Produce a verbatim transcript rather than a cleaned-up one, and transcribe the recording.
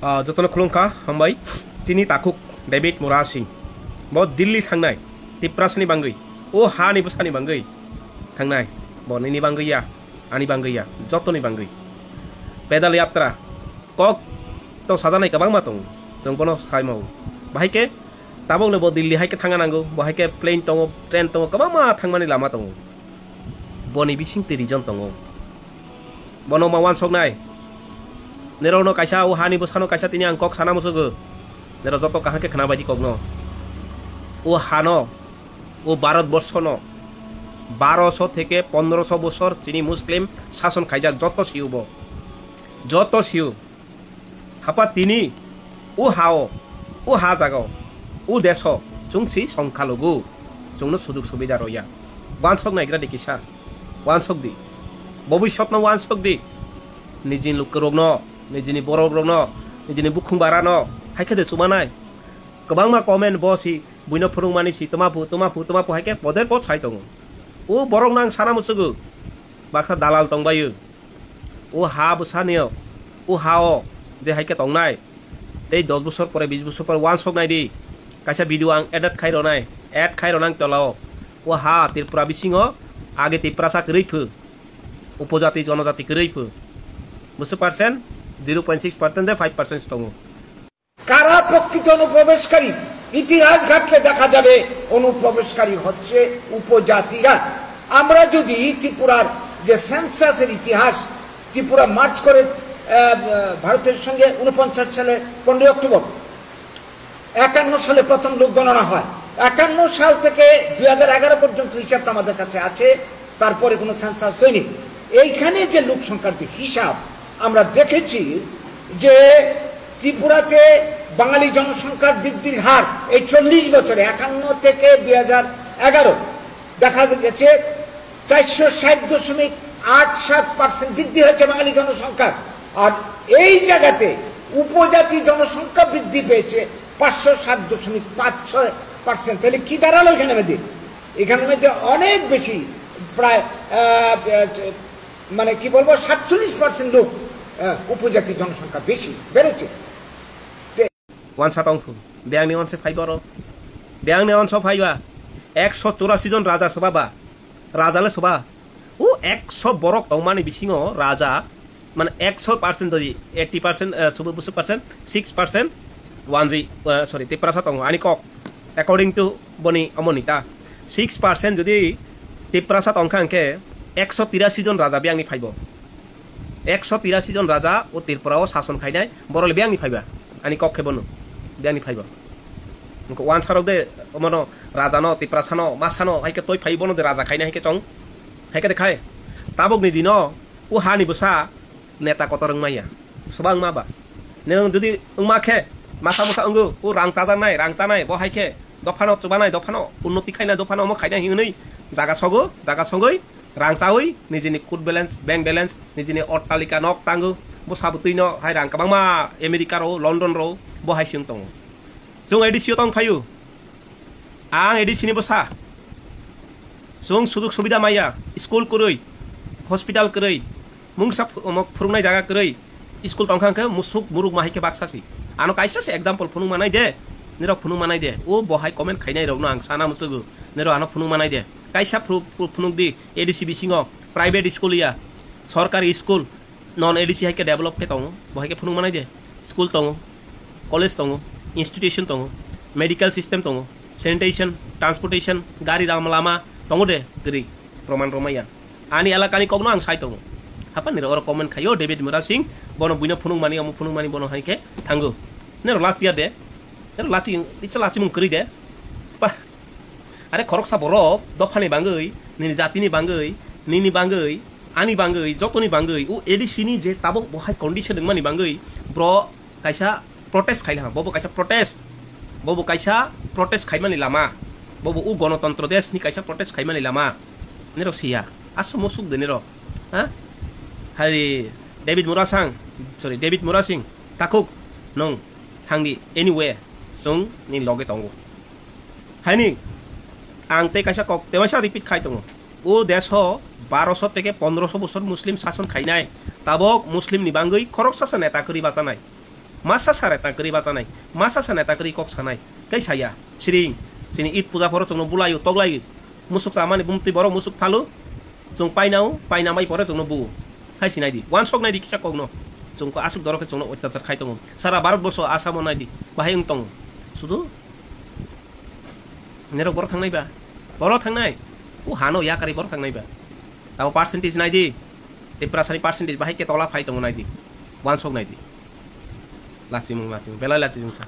Ah, jotono khulumkha, hambai. Chini takhuk David Murasing. Bo Delhi thangnai, Tiprasani bangwi. O hani bwsani bangwi thangnai. Bo nini bangwi ya, ani bangwi ya, jotoni bangwi. Pedal yatra, kok to sajanai kwbangma tongo. Chwng bono sai mao. Bahai khe tabokno bo Delhi hai khe thangna nango. Bo hai khe plane tongo, train tongo, kwbangma thangmani lama tongo. Boni bising twi reason tongo. Bono ma wansoknai. Nerokno kaisa o hani bwsano kaisa tini ang kok sana musugo. Nerok joto kaham khe khna baidi kokno. O hano, o Bharat borshono baroso theke pondroso bosor chini Muslim sason khaijak, joto siyo bo. Joto siyo. Hapa tini o hao, o ha jagao, o deso chwng si songkha lugo. Chwngno sujuk subida roya. Wansok naigra di kisa. Wansok di. Bobiswtno wansok di. Nijini lukurokno, nijini borokrokno, nijini bukhung barano hai khe de chumanai. Kwbangma comment bo si buino phunukmani si tuma phu, tuma phu, tuma phu hai khe poder pod sai tongo. O borokno ang sana musugo. Baksa dalal tongbaio. O ha bwsani o, o ha o je hai khe tongnai. Tei dos bosor pore, bis bosor pore wansok nai di. Kaisa video ang edit khai ronai, add khai ronang tola o. O ha Tripura bisingo age Tiprasa kwrwi phu. Upojati jonojati kwrwi phu. Busu percent, zero point six percent de five percent tongo. কারা প্রকৃত অনুপ্রবেশকারী? ইতিহাস ঘাটলে দেখা যাবে অনুপ্রবেশকারী হচ্ছে উপজাতিরা। আমরা যদি ত্রিপুরার যে সেন্সাসের ইতিহাস, ত্রিপুরা মার্চ করে আহ, ভারতের সঙ্গে ঊনপঞ্চাশ সালে পনেরোই অক্টোবর, একান্ন সালে প্রথম লোক গণনা হয়। একান্ন সাল থেকে দুই হাজার এগারো পর্যন্ত হিসাবটা আমাদের কাছে আছে, তারপরে কোনো সেন্সাস হয়নি। এইখানে যে লোক সংখ্যার যে হিসাব আমরা দেখেছি যে ত্রিপুরাতে বাঙালি জনসংখ্যার বৃদ্ধির হার এই চল্লিশ বছরে, একান্ন থেকে দুই হাজার এগারো, দেখা গেছে চারশো ষাট দশমিক আট সাত পার্সেন্ট বৃদ্ধি হয়েছে বাঙালি জনসংখ্যার। আর এই জায়গাতে উপজাতি জনসংখ্যা বৃদ্ধি পেয়েছে পাঁচশো সাত দশমিক পাঁচ ছয় পার্সেন্ট। তাহলে কি দাঁড়ালো এখানে মধ্যে? এখানে মধ্যে অনেক বেশি, প্রায় আহ, আহ, মানে কি বলবো, সাতচল্লিশ পার্সেন্ট লোক আহ, উপজাতি জনসংখ্যা বেশি বেড়েছে। Wansa tong phu. Biyangni onse phai boro. Biyangni onso phaiba. Ekso churasi jon raja soba ba. Raja le soba. O ekso borok tongmani bisingo raja, mane ekso percent doi, eighty percent, eh, subu busu percent, six percent wanjui, eh, sorry, Tiprasa tongo. Ani kok. According to boni omoni ta. Six percent jodi Tiprasa tongkha hwnkhe ekso tirasi jon raja biyangni phaibo. Ekso tirasi jon raja o Tripura o sason khainai, borok le biyangni phaiba. Ani kok khe bono, biyangni phaiba. Wngkha wansarok de, omono raja no, Tiprasa no, masa no, hai khe toi phai bono de raja khainai hai khe chong. Hai khe de khai. Tabok ni dino, o hani bwsa neta kotor wngmaya. Swbang ma ba. Nwng jodi wngma khe, masa masa wngo, o rang chajaknai, rang chanai, bo hai khe, dophano chubanai, dophano unnoti khainai, dophano omo khainai hinwi jaga sogo, jaga sogwi, rang chawi, nijini court balance, bank balance, nijini ottalika nok tango, bo sabutwino hai rang kwbangma America ro, London ro, bo hai se wng tongo. Chwng A D C o tong phaio. Ang A D C ni bwsa. Chwng sujuk subida maya, school kwrwi, hospital kwrwi, mungsa phu-, omo phwrwngnai jaga kwrwi, school tongkha hwnkhe musuk muruk ma hai khe baksa si. Ano kaisa se example phunuk manai de, nirok phunuk manai de. O bo hai comment khainai rokno ang sana musugo, nirok ano phunuk manai de. Kaisa phru-, phru-, phunuk di A D C bisingo private school ya, sorkari school, non A D C hai khe develop khe tongo, bo hai khe phunuk manai de. School tongo, college tongo, institution tongo, medical system tongo, sanitation, transportation, gari lama lama tongo de, gri, proman romaya. Ani elakani kokno ang sai tongo. Hapan nirok oro comment khayo, David Murasing, bono buino phunuk mani, omo phunuk mani, bono hai khe thango. Nirok lachiya de, nirok lachi, itsa lachi mung kwrwi de. Bah, are khoroksa borok dophani bangwi, nini jatini bangwi, nini bangwi, ani bangwi, jotoni bangwi, o A D C ni je tabok bo hai condition wngmani bangwi, bro kaisa protest khaina, bobo kaisa protest, bobo kaisa protest khaimani lama, bobo o gonotontro desh ni kaisa protest khaimani lama, nirok siya, aswk musuk de nirok, ha? Hari David Murasang, sorry, David Murasing, takhuk, nung, thangdi, anyway, chwng ni loge tongo. Haini, ang tei kaisa kok tewaisa repeat khai tongo. O desh o baroso teke pondroso bosor Muslim sason khainai. Tabok Muslim ni bangwi khoroksa sa neta kwrwi bachanai. Masa sare ta kwrwi bachanai, masa sane ta kwrwi kok sanai. Kai saya, siring, sini Eid puja phoro chwngno bulaio, toklaio. Musuk chamani bumtwi borok musuk phalo. Chwng painao, paina mai pore chwngno buo. Hai sinai di, wansok nai di kisa kokno. Chwng ko aswk dorok khe chwngno otyachar khai tongo. Sara Bharat borso Asamo nai di, bahai wng tongo. Sudu nerok borok thangnai ba? Borok thangnai. U hano yakari borok thangnai ba? Tamo percentage nai di. Tiprasani percentage bahai ke tola phai tongo nai di. Wansok nai di. Lachimung, lachimung, belai lachimung sa.